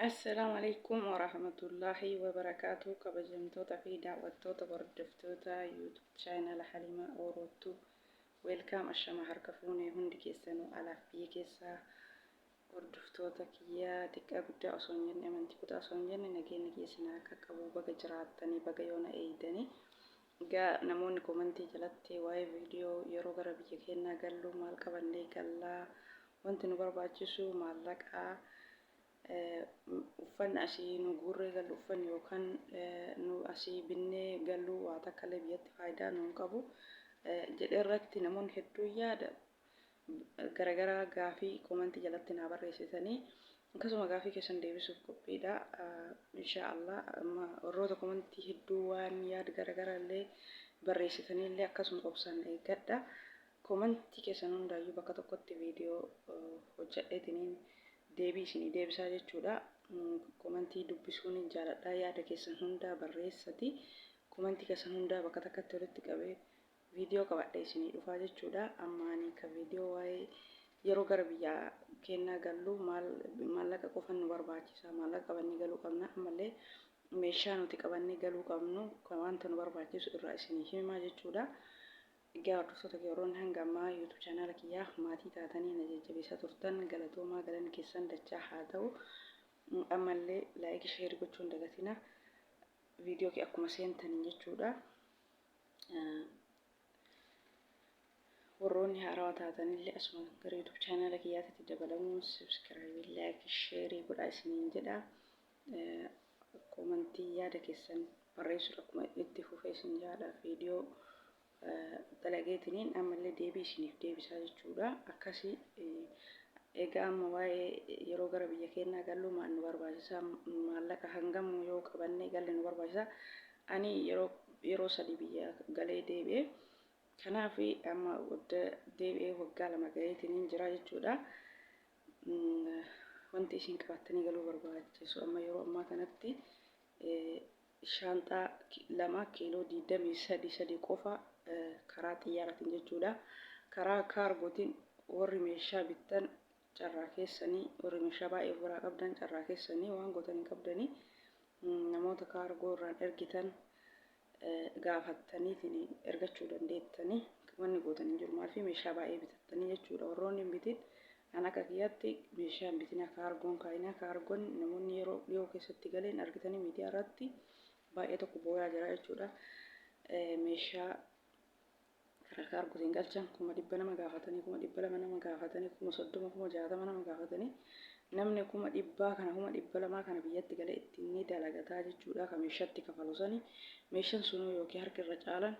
Assalaamu Aleykum Warahmatullaahi Wabarakaatuh Kabajamtoota fi daawwattoota hordoftoota YouTube channel Halima Oro Tube, welcome. Ashama, harka fuune hundi keessanuu, alaaf biyya keessaa, hordoftoota kiyya, xiqqaa guddaa osoo hin jenne, amantii kutaa osoo hin jenne, nageenya keessan akka qabu, baga jiraattanii, baga yoona eeydanii. Egaa namoonni komantii jalatti waa'ee viidiyoo yeroo gara biyya keenyaa gallu maal qabannee gallaa, wanti nu barbaachisu maallaqaa, uffanni asii nu guurree gallu, uffanni yookaan nu asii binnee gallu waa takka illee biyyatti faayidaa nu hin qabu jedhee irratti namoonni hedduun yaada garagaraa gaafii komantii jalatti naa barreessitanii, akkasuma gaafii keessan deebisuuf qophiidha. Insha Allah amma warroota komantii hedduu waan yaada garagaraa illee barreessitanii illee akkasuma obsaan eeggadha. Komantii keessan hundaayyuu bakka tokkotti viidiyoo hojjadheetiniin deebii isinii deebisaa jechuudha. Komantii dubbisuun jaaladha. Yaada keessan hundaa barreessati. Komantii keessan hundaa bakka takkatti walitti qabee viidiyoo qabadhee isinii dhufaa jechuudha. Amma ani ka viidiyoo waa'ee yeroo gara biyya keenyaa gallu maal maallaqa qofan nu barbaachisa, maallaqa qabannee galuu qabna, ammallee meeshaa nuti qabannee galuu qabnu kan wanta nu barbaachisu irraa isinii himaa jechuudha. Egaa hordoftoota kee, warroonni hanga ammaa YouTube chaanaala kiyyaa maatii taatanii na jajjabeessaa turtan, galatoomaa, galanni keessan dachaa haa ta'u. Ammallee like, share gochuu hin dagatina. Viidiyoo kee akkuma seentaniin jechuudha. Warroonni haarawaa taatanillee asuma gara YouTube chaanaala kiyyaatitti dabalamuun subscribe, like, share godhaa isiniin jedha. Koomantii yaada keessan barreessuudha akkuma itti fufee isin jaadha. Viidiyoo dalageetiniin ammallee deebii isiniif deebisaa jechuudha. Akkasii egaa amma waa'ee yeroo gara biyya keenyaa gallu maal nu barbaachisa, maallaqa hangam yoo qabannee galle nu barbaachisa? Ani yeroo 3 biyya galee deebi'e. Kanaaf amma deebi'ee waggaa 2 gaheetiniin jira jechuudha. Wanti isin qabattanii galuu barbaachisu amma yeroo ammaa kanatti shaanxaa 2 kiiloo 23 3 qofa karaa xiyyaaraatiin jechuudha. Karaa kaargootiin warri meeshaa bittan carraa keessanii, warri meeshaa baay'ee of biraa qabdan carraa keessanii, waan gootan hin qabdanii, namoota kaargoo irraan ergitan gaafattaniitiin ergachuu dandeettanii, wanni gootan hin jiru, maaliif meeshaa baay'ee bitattanii jechuudha. Warroonni hin bitin, an akka kiyyaatti meeshaa hin bitinaa, kaargoon kaayinaa. Kaargoon namoonni yeroo dhiyoo keessatti galeen argitanii miidiyaa irratti baay'ee tokko booyaa jira jechuudha. Meeshaa karaa kaargootiin galchan 100,000 nama gaafatanii, 200,000 nama gaafatanii, 30,000, 60,000 nama gaafatanii, namni 100,000 kana, 200,000 kana biyyatti galee ittiin ni dalagataa jechuudha. Ka meeshaatti kafalu sani meeshaan sunuu yookiin harki irra caalan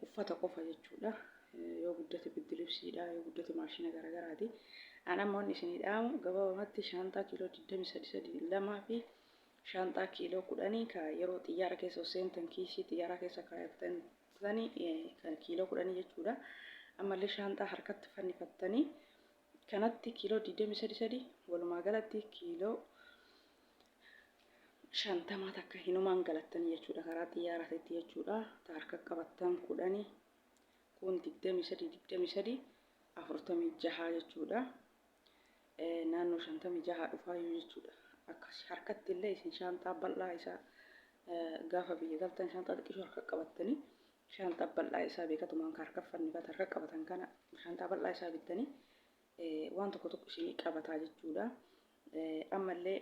uffata qofa jechuudha. Yoo guddate biddilibsiidha, yoo guddate maashina garagaraati. An amma wanni isinii dhaamu gabaabamatti shaanxaa kiiloo 23 3 2 fi shaanxaa kiiloo 10 ka yeroo xiyyaara keessa seentan kiisii xiyyaaraa keessa kaayattan kan kiiloo 10 jechuudha. Ammallee shaanxaa harkatti fannifattanii kanatti kiiloo 23 3, walumaa galatti kiiloo 50 takka hinumaan galattanii jechuudha karaa xiyyaaraatitti jechuudha. Ta harka qabattan 10 kun 23 23 46 jechuudha. Naannoo 56 dhufaayyuu jechuudha. Akkas harkatti illee isin shaanxaa bal'aa isaa gaafa biyya galtan shaanxaa xiqqishoo harka qabattanii, shaanxaa bal'aa isaa beekatumaan ka harka fannifata harka qabatan kana, shaanxaa bal'aa isaa bittanii waan tokko tokko isinii qabataa jechuudha. Ammallee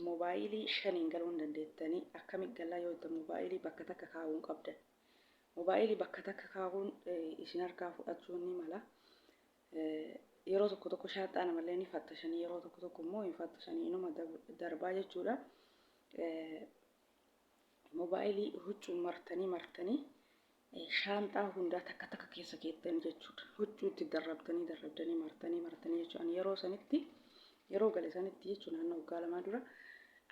moobaayilii shaniin galuu hin dandeettanii. Akkamitti galaa yoo jettan, moobaayilii bakka takka kaa'uu hin qabdan. Moobaayilii bakka takka kaa'uun isin harkaa fudhachuu ni mala. Yeroo tokko tokko shaanxaa namallee ni fattashanii, yeroo tokko tokko immoo hin fattashanii, inuma darbaa jechuudha. Moobaayilii huccuun martanii martanii shaanxaa hundaa takka takka keessa keettanii jechuudha. Huccuutti darrabdanii darrabdanii martanii martanii jechuudha. Ani yeroo sanitti, yeroo gale sanitti jechuudha, naannoo waggaa 2 dura,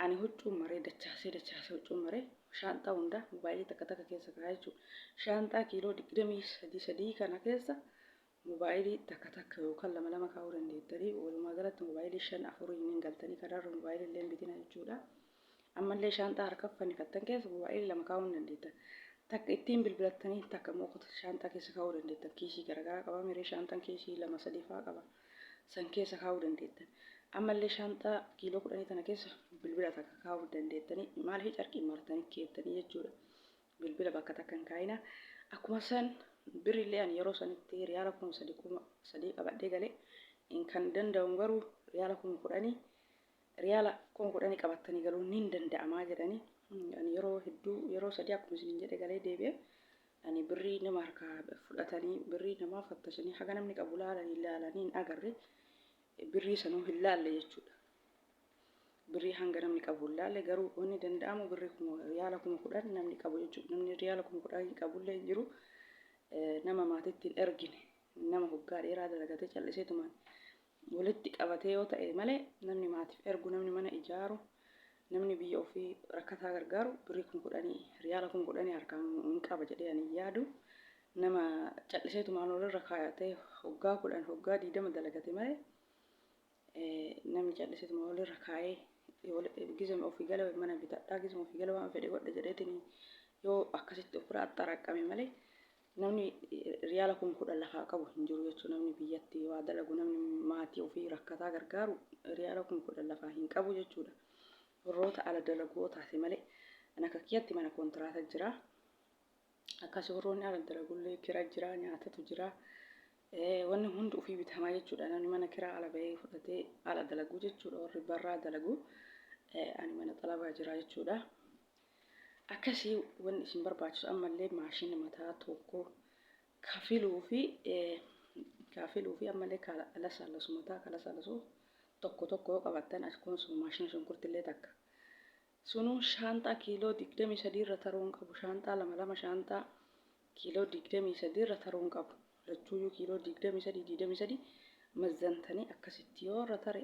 ani huccuun maree dachaasee dachaasee huccuun maree shaanxaa hundaa moobaayilii takka takka keessa kaa'aa jechuudha. Shaanxaa kiiloo 23 3 kana keessa mobaayilii takka takka yookaan lama lama kaa'uu dandeettanii, walumaa galatti mobaayilii shan afuriin hin galtanii, kanaarra mobaayilii illee hin bitina jechuudha. Ammallee shaanxaa harka fannifattan keessa mobaayilii lama kaa'uu hin dandeettan. Takka ittiin bilbilattanii, takka immoo shaanxaa keessa kaa'uu dandeettan. Kiisii garaagaraa qaba miree, shaanxaan kiisii lama sadii fa'aa qaba. San keessa kaa'uu dandeettan. Ammallee shaanxaa kiiloo kudhanii tana keessa bilbila takka kaa'uu dandeettanii, maaliif carqii martanii keettanii jechuudha. Bilbila bakka takka hin kaa'ina. Akkuma san birrillee ani yeroo sanitti riyaala 3000 3000 qabadhee galee kan danda'u garuu riyaala 10,000, riyaala 10,000 qabattanii galuun ni danda'amaa jedhanii. Ani yeroo hedduu, yeroo sadii akkuma isiniin jedhe galee deebi'e. Ani birrii nama harkaa fudhatanii, birrii namaa fattashanii, haga namni qabu laalanii laalanii hin agarre, birrii sanuu hin laalle jechuudha. Birrii hanga namni qabu hin laalle, garuu wanni danda'amu birrii riyaala 10,000 namni qabu jechuudha. Namni riyaala 10,000 qabullee hin jiru. Nama maatiitti hin ergine, nama hoggaa dheeraa dalagatee calliseetumaan walitti qabatee yoo ta'e malee, namni maatiif ergu, namni mana ijaaru, namni biyya ofii rakkataa gargaaru birrii 10,000, riyaala 10,000 harkaan hin qaba jedhee ani yaadu. Nama calliseetumaan walirra kaayatee hoggaa 10, hoggaa 20 dalagate malee, namni calliseetuma walirra kaayee gizama ofii gala mana bitadhaa, gizama ofii gala waan fedhe godha jedheetiin yoo akkasitti ofirraa axxaraqqame malee, namni riyaala 10,000 lafaa qabu hin jiru jechuudha. Namni biyyatti waa dalagu, namni maatii ofii rakkataa gargaaru riyaala 10,000 lafaa hin qabu jechuudha. Warroota ala dalaguu taate malee, ani akka kiyyatti mana kontiraata jira. Akkasii warroonni ala dalagullee kira jira, nyaatatu jira. Wanni hundi ofii bitamaa jechuudha. Namni mana kiraa ala bahee fudhatee ala dalaguu jechuudha. Warri barraa dalagu, ani mana xalabaa jira jechuudha. Akkasii wanni isin barbaachisu ammallee maashina mataa tokko kafiluu fi ammallee kalasaalasu, mataa kalasaalasu tokko tokko yoo qabattan, akkuma sun maashina shunkurtillee takka. Sunuu shaanxaa kiiloo 23 irra taruu hin qabu. Shaanxaa lama lama shaanxaa kiiloo 23 irra taruu hin qabu. Lachuuyyuu kiiloo 23 23 mazzantanii akkasitti yoo irra tare,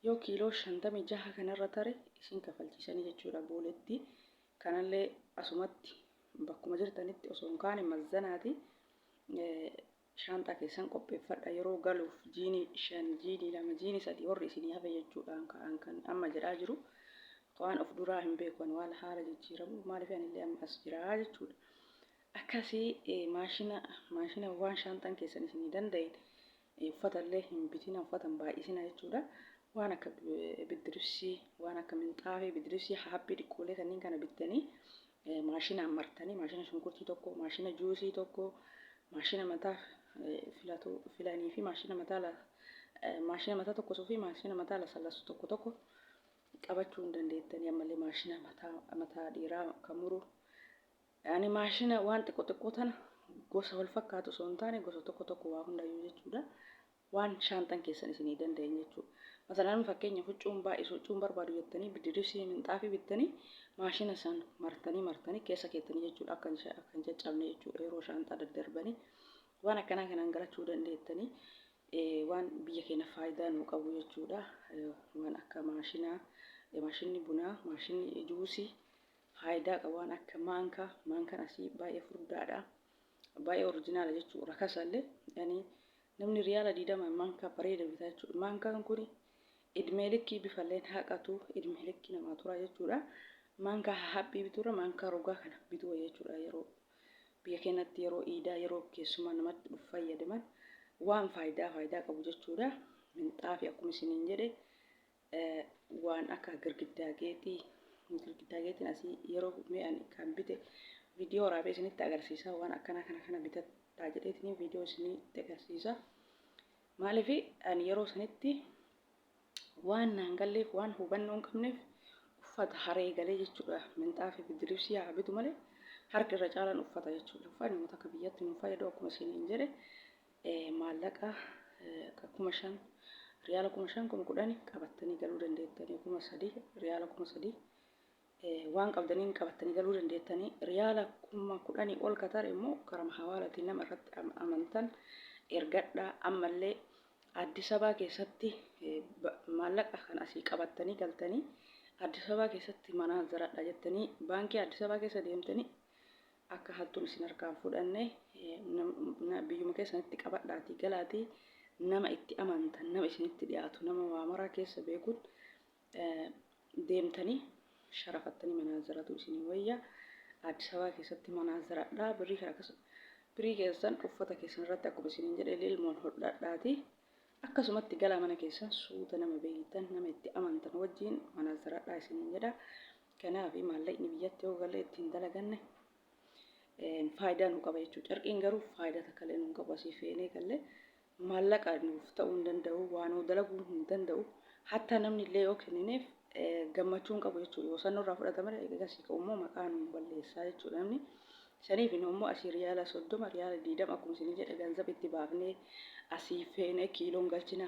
yoo kiiloo 56 kanarra tare, isin kafalchiisanii jechuudha booletti. Kanallee asumatti bakkuma jirtanitti osoo hin kaane mazzanaati shaanxaa keessan qopheeffadha yeroo galuuf, jiini 5, jiini 2, jiini 3 warri isinii hafe jechuudhaan ka'an kan amma jedhaa jiru. Waan of duraa hin beeku ani, waan haala jijjiiramu, maaliif anillee amma as jiraa jechuudha. Akkasii maashina waan shaanxaan keessan isinii danda'in uffata illee hin bitina, uffata hin baay'isina jechuudha. Waan akka biddiribsii, waan akka minxaafii, biddiribsii haphii xiqqoolee kanneen kana bittanii maashinaan martanii, maashina shunkurtii tokko, maashina juusii tokko, maashina mataa filatu filanii fi maashina mataa tokkosuu fi maashina mataa lasallasu tokko tokko qabachuu hin dandeettanii. Ammallee maashina mataa dhiiraa kan muru. Ani maashina waan xiqqoo xiqqoo tana gosa wal fakkaatu osoo hin taane, gosa tokko tokko waa hundayyuu jechuudha. Waan shaanxan keessan isinii danda'in jechuudha. Masalaan fakkeenya huccuun baay'isu, huccuun barbaadu jettanii bidiribsii minxaafii bittanii maashina san martanii martanii keessa keettanii jechuudha, akka hin caccabne jechuudha yeroo shaanxaa daddarbanii waan akkanaa kanaan galachuu dandeettanii, waan biyya keenya faayidaa nuu qabu jechuudha. Waan akka maashinaa, maashinni bunaa, maashinni juusii faayidaa qaba. Waan akka maankaa, maankaan asii baay'ee furdaadha. Baay'ee original jechuudha. Rakasallee yani namni riyaala 20 maankaa bareeda bitaa jechuudha. Maankaan kun idmee likkii bifalleen haqatu, idmee likkii namaa tura jechuudha. Maankaa haphii bituurra maankaa rogaa kana bituu jechuudha, yeroo biyya keenyatti yeroo iidaa, yeroo keessumaa namatti dhufu fayyadaman, waan faayidaa qabu jechuudha. Minxaafii akkuma isiniin jedhe, waan akka girgiddaa geexii, girgiddaa geexiin asii yeroo mi'an kan bite viidiyoo waraabee isinitti agarsiisa. Waan akkanaa kana kana bitadhaa jedheetiin viidiyoo isinitti agarsiisa. Maaliif ani yeroo sanitti waan naan galleef, waan hubannoo hin qabneef uffata haree galee jechuudha. Minxaafii fi diribsii haa bitu malee harki irra caalaan uffata jechuudha. Uffanni uummata akka biyyatti nu fayyadu, akkuma isiniin jedhe maallaqa 5,000, riyaala 5,000, 10,000 qabattanii galuu dandeettanii, 3,000, riyaala 3,000 waan qabdaniin qabattanii galuu dandeettanii. Riyaala 10,000 ol katare immoo karama hawaalatiin nama irratti amantan ergadhaa. Ammallee Addis Ababaa keessatti maallaqa kan asii qabattanii galtanii Addis Ababaa keessatti manaa zaradha jettanii baankii Addis Ababaa keessa deemtanii akka hattuun isin harkaan fudhanne biyyuma keessanitti qabadhaatii galaatii, nama itti amantan, nama isinitti dhiyaatu, nama waa maraa keessa beekuun deemtanii sharafattanii manaazaratu isinii wayya. Addis Ababaa keessatti manaazaradhaa birrii kana, akkasuma birrii keessan uffata keessan irratti akkuma isiniin jedhe lilmoon hodhadhaati. Akkasumatti galaa mana keessan suuta nama beeytan nama itti amantan wajjiin manaazaradhaa isiniin jedha. Kanaaf maallaqni biyyatti yoo galle ittiin dalaganne faayidaa nu qaba jechuudha. Carqiin garuu faayidaa takka illee nu hin qabu asii feenee galle maallaqa nuuf ta'uu hin danda'u waa nuu dalaguu hin danda'u hatta namni illee yoo kennineef gammachuu hin qabu jechuudha. Yoo san nurraa fudhata malee eegasii ka'u immoo maqaa nu balleessaa jechuudha namni. Saniif nu immoo asii riyaala 30 riyaala 20 akkuma isin jedhe ganzaba itti baafnee asii feenee kiiloon galchina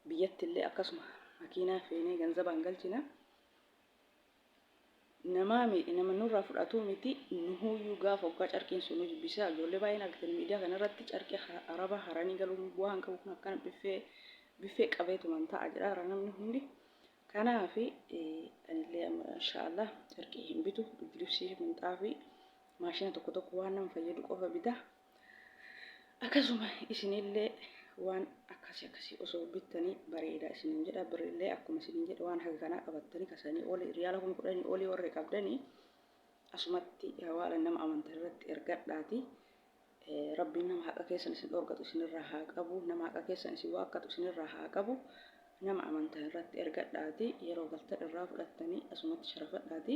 biyyatti illee akkasuma makiinaa feenee ganzabaan galchina. Namaa mi nama nurraa fudhatuu miti nuhuuyyuu gaafa hoggaa carqiin sun nu jibbisiisa ijoollee baay'een argitan miidiyaa kana irratti carqii araba haranii galuun bu'aa hin qabu kun akkana biffee biffee qabeetuman ta'a jedha namni hundi. Kanaafi anillee amma inshaallah carqii hin bitu biddilibsii minxaafii maashina tokko tokko waan nama fayyadu qofa bita. Akkasuma isinillee waan akkasii akkasii osoo bittanii bareeda isiniin jedha. Birrillee akkuma isiniin jedhe waan haga kanaa qabattanii kasanii oli riyaala 10,000 olii warri qabdanii asumatti hawaala nama amantan irratti ergadhaati. Rabbiin nama haqa keessan isin dhorkatu isinirraa haa qabu. Nama haqa keessan isin waakkatu isinirraa haa qabu. Nama amantan irratti ergadhaati. Yeroo galtan irraa fudhattanii asumatti sharafadhaati.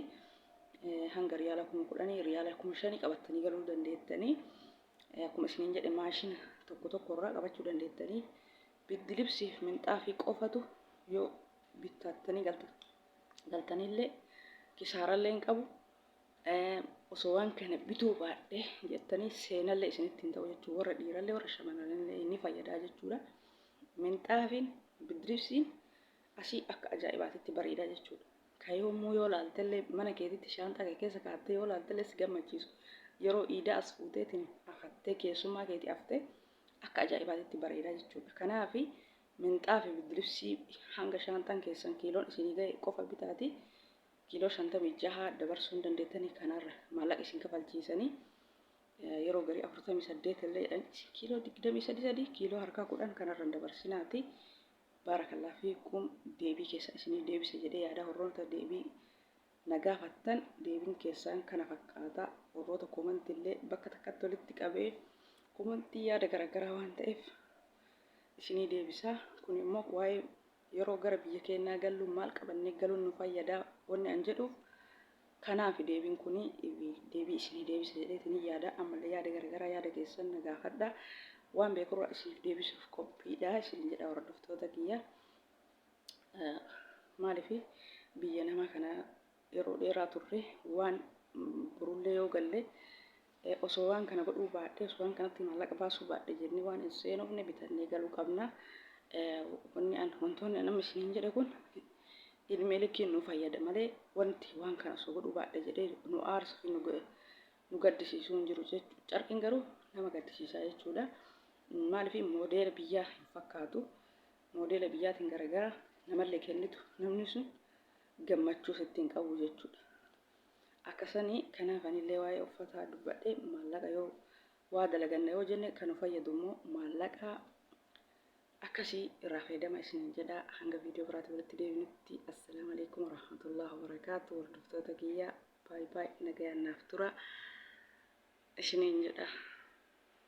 Hanga riyaala 10,000 riyaala 5,000 qabattanii galuu dandeettanii. Akkuma isiniin jedhe maashina tokko tokko irraa qabachuu dandeettanii. Biddilibsiif minxaafii qofatu yoo bittattanii galtanillee kisaarallee hin qabu. Osoo waan kana bituu baadhe jettanii seenallee isinitti hin ta'u jechuudha. Warra dhiirallee warra shamarranillee ni fayyadaa jechuudha. Minxaafiin biddilibsiin asii akka ajaa'ibaatitti bareedaa jechuudha. Ka yommuu yoo laaltellee mana keetitti shaanxaa kee keessa kaattee yoo laaltellee si gammachiisu. Yeroo iidaa as fuuteetiin afattee keessummaa keetii aftee akka ajaa'ibaatitti bareedaa jechuudha. Kanaafi minxaafi biddilibsii hanga shaanxaan keessan kiiloon isinii ga'e qofa bitaati. Kiiloo 56 dabarsuu hin dandeettanii kanarra maallaqa isin kafalchiisanii yeroo garii 48 illee jedhan kiiloo 23 sadii kiiloo harkaa 10 kanarra hin dabarsinaati. Baarakallah fiikum deebii keessan isinii deebise jedhee yaada warroota deebii na gaafattan deebiin keessan kana fakkaata warroota komantii illee bakka takkatti walitti qabee komantii yaada garaagaraa waan ta'eef isinii deebisa kun immoo waa'ee Yeroo gara biyya keennaa gallu maal qabannee galuun nu fayyada wanni an jedhuuf kanaafi deebiin kuni deebii isinii deebisa jedheetiin yaada. Ammallee yaada garagaraa yaada keessan na gaafadha. Waan beekurraa isiniif deebisuuf qophiidha isin jedha hordoftoota kiyya. Maaliif biyya namaa kana yeroo dheeraa turre waan borullee yoo galle osoo waan kana godhuu baadhee osoo waan kanatti maallaqa baasuu baadhe jennee waan hin seenofne bitannee galuu qabna. Wanni an wantoonni an amma isiniin jedhe kun ilmee likkiin nu fayyada malee wanti waan kana osoo godhuu baadhe jedhee nu aarsuu fi nu gaddisiisuu hin jiru jechuudha. Carqiin garuu nama gaddisiisaa jechuudha. Maaliif moodeela biyyaa hin fakkaatu. Moodeela biyyaatiin garagara namallee kennitu namni sun gammachuu sitti hin qabu jechuudha. Akkasani kanaaf anillee waa'ee uffataa dubbadhe maallaqa yoo waa dalaganna yoo jenne kan nu fayyadu immoo maallaqa akkasii irraa fayyadama isiniin jedha hanga viidiyoo biraatti walitti deebinutti assalaamu alaikum warahmatullahi wabarakaatu hordoftoota kiyya baay baay nagayaan naaf tura isiniin jedha.